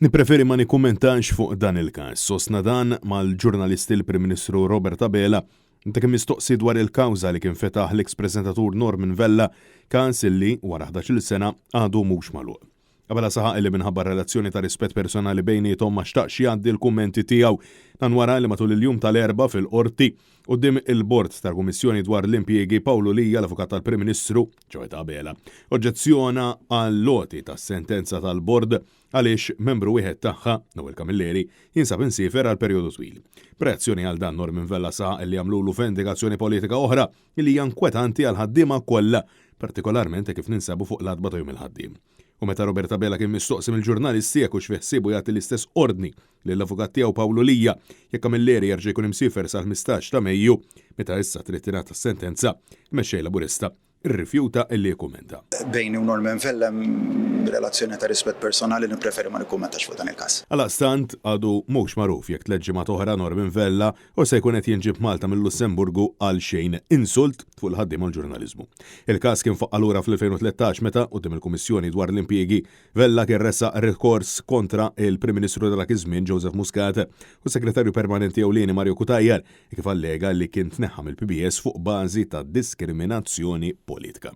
Nippreferi ma nikkummentax fuq dan il-każ, sostna dan mal-ġurnalisti l-Prim Ministru Robert Abela meta kien mistoqsi dwar il-kawża li kien fetaħ l-eks preżentatur Norman Vella, każ li, wara ħdax-il sena, għadu mhux magħluq. Abela saħaq li minħabba r-relazzjoni ta' rispett personali bejniethom ma xtaqx jgħaddi l-kummenti tiegħu. Dan wara li matul il-jum tal-Erbgħa fil-Qorti, quddiem il-Bord tal-Kummissjoni dwar l-Impjiegi, Pawlu Lia, l-Avukat tal-Prim Ministru, ċoe ta' Abela, oġġezzjona għall-għoti tas-sentenza tal-Bord għaliex membru wieħed tagħha, Noel Camilleri, jinsab imsiefer għal perjodu twil. B'reazzjoni għal dan Norman Vella saħaq li għamlulu vendikazzjoni politika oħra li hija nkwetanti għall-ħaddiema kollha, partikolarment hekk kif ninsabu fuq l-għatba ta' Jum il-Ħaddiem. U meta Robert Abela kien mistoqsi mill-ġurnalisti jekk hux fi ħsiebu jagħti l-istess ordni lill-avukat tiegħu Pawlu Lia jekk Camilleri jerġa' jkun imsiefer sal-15 ta' Mejju, meta issa trid tingħata s-sentenza, il-Mexxej Laburista rrifjuta li jikkummenta. Bejni u Norman Vella hemm relazzjoni ta' rispett personali, nippreferi ma nikkummentax fuq dan il-każ. Għaldaqstant, għadu mhux magħruf jekk tlett ġimgħat oħra Norman Vella hux se jkun qed jinġieb Malta mil-Lussemburgu għal xejn insult fuq il-ħaddiema u l-ġurnaliżmu. Il-każ kien faqqa' lura fl-2013 meta, quddiem il-Kummissjoni dwar l-Impjiegi, Vella kien ressaq rikors kontra il-Prim Ministru ta' dak iż-żmien Joseph Muscat u s-Segretarju Permanenti Ewlieni Mario Cutajar kif allega li kien tneħħa mill-PBS fuq bażi ta' diskriminazzjoni politika.